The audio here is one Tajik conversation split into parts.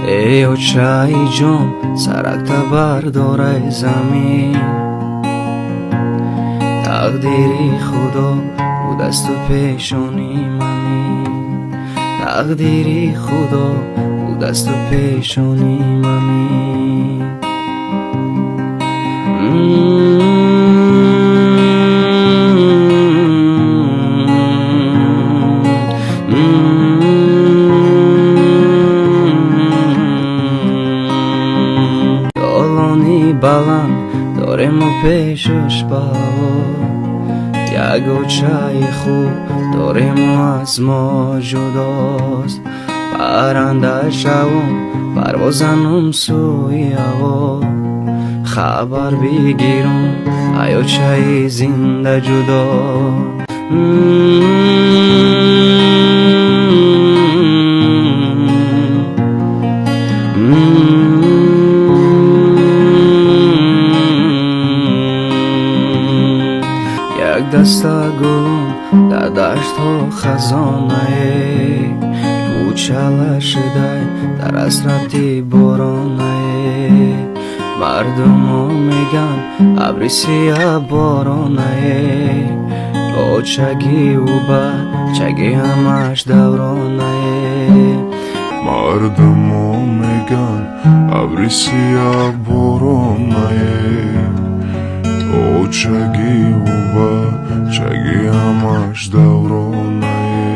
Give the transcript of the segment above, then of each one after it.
Эй очаи ҷон, саракта бардорай замин. Тақдири Худо будасту пешони мамин. Тақдири Худо будасту пешони мамин. Долони баланд дорему пешаш баҳо, як очаи хуб дорему аз мо ҷудост. Парранда шавум, парвозанум сӯи ҳаво, хабар бигирум ай очаи зинда ҷудо. Як даста гулон дар даштҳо хазонае, пӯчала шудай дар ҳасрати боронае. Мардумо меган, абри сия боронае, очагиву бачагӣ ҳамаш давронае. Мардумо меган, абри сия боронае, очагиву бачагӣ ҳамаш давронае.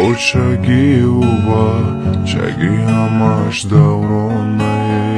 Очагиву бачагӣ ҳамаш давронае.